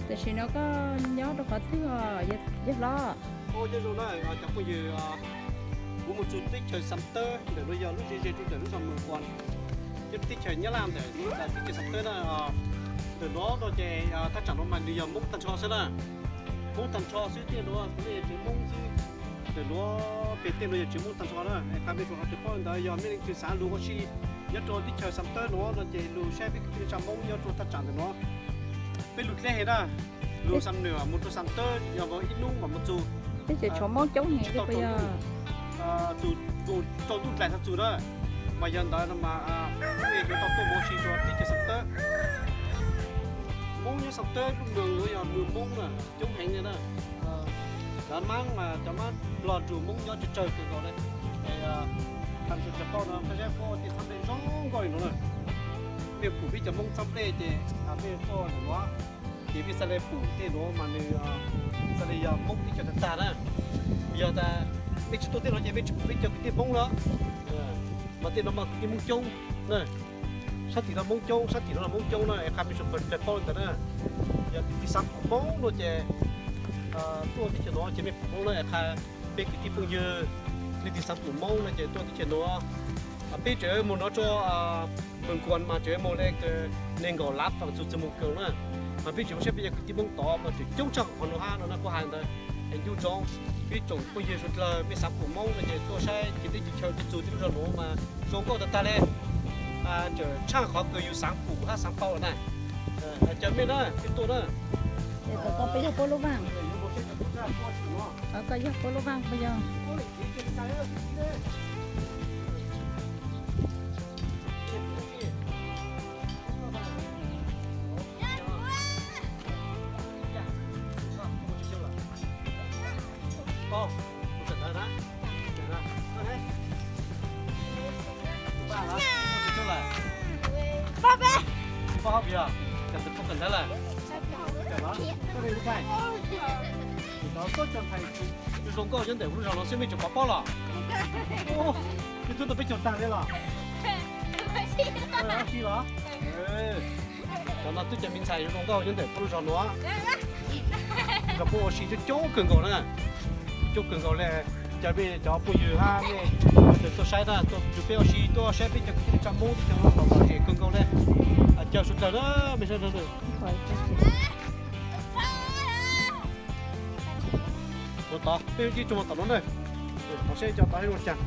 Tam sim no koj nyob rau qhov twg os yawg hlob? Nyob zoo na cov phooj ywg, kuv mus txog teb chaws Xam Tawb, ntawm no yog lub ze ze rau ntawm lub zos Mws Kuas, nyob teb chaws Nyab Laj ntawm teb chaws Xam Tawb na. Ntawm no no ces thaj tsam no mas nws yog Hmoob tag nrho xwb na. Hmoob tag nrho xwb, tej no kuv nej tsev Hmoob xwb. Ntawm no pem tej no yog tsev Hmoob tag nrho na. Qhov peb tsuas hais tias pab ntawd yog mej leej twg xav lug ua si nyob rau teb chaws Xam Tawb no no ces lug saib peb kwv tij neej tsa Hmoob nyob rau thaj tsam ntawm no. Peb lug dleb heev na, lug Xam Nwm mus rau Xam Tawb yog ib hnub mas mus txug, teb chaws Hmoob coob heev tsis tau rau ntuj, txug rau ntuj dlaim txog txug na. Mas yog ntawd no mas nej yuav tau tuaj mus ua si rau teb chaws Xam Tawb. Hmoob nyob Xam Tawb lub moos yuav yog moos Hmoob na, coob heev li na. Cov Mab mas cov Mab Nplog nrug Hmoob nyob tsawg tsawg kawg nkaus li. Hais rau cov phooj no, peb saib peb tej txhab nplej zoo nkauj li no na. Mej pum peb cov Hmoob txhab nplej ces mej tuaj ntawm no ces mej xav le pum tej no mas nws xav le yog Hmoob teb chaws tag tag na. Yog tas mej tsis tuaj tej no ces mej tsis pum peb cov kwv tij Hmoob no. Mas tej no mas kwv tij Hmoob coob na. Sab tim no Hmoob coob, sab tim no los Hmoob coob na, es qha peb tsuas pab li ntawd na. Yog leej twg xav pum Hmoob no ces tuaj teb chaws no ces mej pum Hmoob na, es qha peb kwv tij phooj ywg, leej twg xav pum Hmoob no ces tuaj teb chaws no. Peb tseem mus no rau Mws Kuas mas tseem mus le nees nkaum lab feem txug txug Mws Kuas na. Mas peb tseem mus saib peb cov kwv tij Hmoob tod mas tseem coob tshaj qhov no hab no na, kuv hais ntawd. Es nco ntsoov peb tsoom phooj ywg suav dlawg mej xav pum Hmoob no ces tuaj saib ces teb chaws Chawv txug teb chaws no mas zoo nkauj tag tag li. Tseem tshaj qhov kws yus xav pum hab xav paub lawm na. Caw mej na, peb tuaj na. Koj yog puab lub vaaj, koj yog puab lub vaaj puas yog? Zoo nkauj nyob ntawm lub zos no xwb mej tseem pov pob los? Mej tub tau peb caug tag li los? Los? Cov no twb cov me ntxhais zoo nkauj nyob ntawm puab lub zos no. Zos puab ua si coob coob kawg nkaus na. Coob kawg nkaus li. Caw mej cov phooj ywg hab mej tuaj saib na, tuaj nrug peb ua si, tuaj saib peb cov kwv tij neej tsa Hmoob teb chaws no los lom zem kawg nkaus li. Caw suav dlawg na, mej saib na. Ua tod peb ib tsoom tom no na. Tod saib cov tod zoo cas.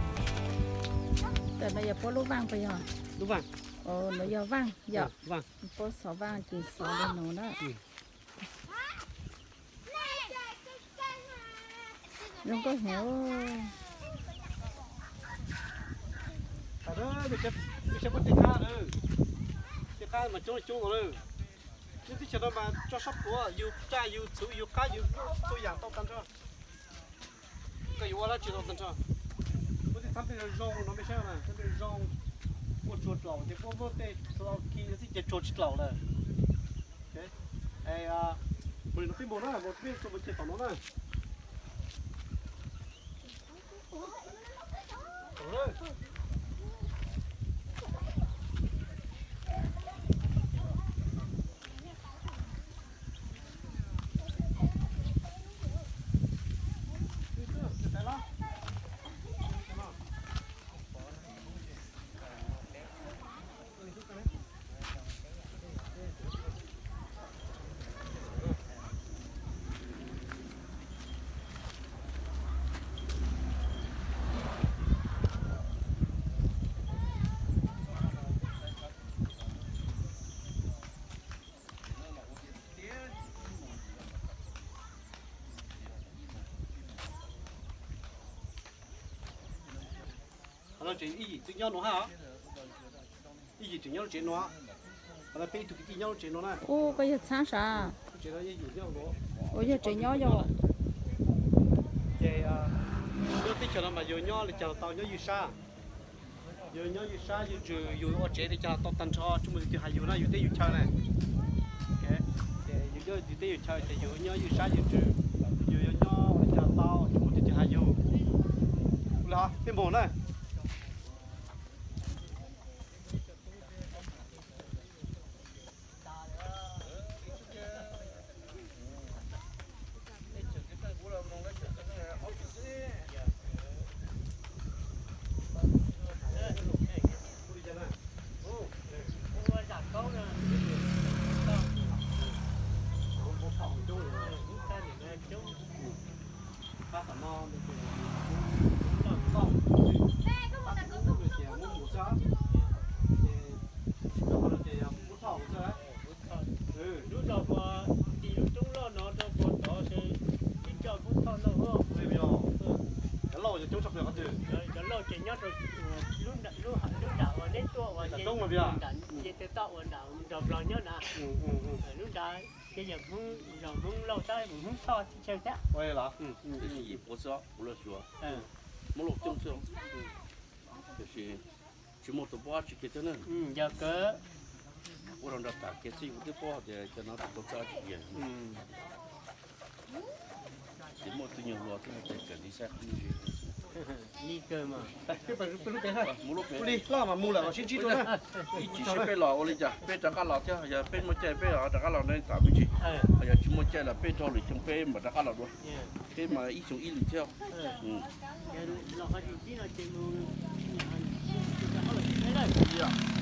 Tam no yog puab lub vaaj puas yog? Lub vaaj. Nuav yog vaaj yom. Puab xov vaaj ces xov li nuav na. Zoo nkauj heev. Mej saib puab tej qab lawm, tej qab mas coob coob lawm. Nyob teb chaws no mas tso sab puav, yug raj yug txhuv yug qab yug txhua yam tau tag nrho. Koj yuav ua dlaab tsi tau tag nrho. Puab tej txhab nplej zoo no mej saib na, txhab nplej zoo, ua tsuag dlaum ces puab muab tej txhab khi xwb ces tsuag tsis dlaum lawm. Mus li no peb mus na, mus peb txua mus ces tom no na. Ib yim tseem nyob lub tsev no, peb ib tug kwv tij nyob lub tsev no na. Ub, koj yog txhab sav? Ua yog tsev nyob yog. Ces nyob teb chaws no mas yus nyob li cas los tau, nyob ywj sab. Yus nyob ywj sab ywj ntsws, yus ua tsev li cas los tau tag nrho, tsis muaj leej twg has yus na, yus teb yus chaw na. Ces yus nyob yus teb yus chaw ces yus nyob ywj sab ywj ntsws, yus yuav nyob ua li cas los tau, tsis muaj leej twg has yus. Ua li hov peb mus na. Tej toj uas nram nrog Nplog nyob na, lub nrad ces yog Hmoob, nrog Hmoob Lauj tab mus Hmoob Thoj tsis tsawg thiab. Tiam sis yim pua xwb, kuv los xyuas muaj Lauj coob xwb. Tiam sis tsis muaj tus paub tsis kiag thiab na. Yog kawg. Ua rau nrog tham kiag xwb kuv twb paub tias cov no tus paub txog tsis kiag. Ces muaj tus nyuag hluas thiab ces kawm tiv saib qhov muaj li. Li kawg mas. Mus lub pem. Ib chim seb peb los ua li cas peb rov qab los thiab, yog peb muaj caij peb rov qab los ne, tam me ntsis. Yog tsis muaj caij los peb dhau lwm xyoo peb mam rov qab los dua. Peb mas ib xyoo ib lwm thiab. Ib yam.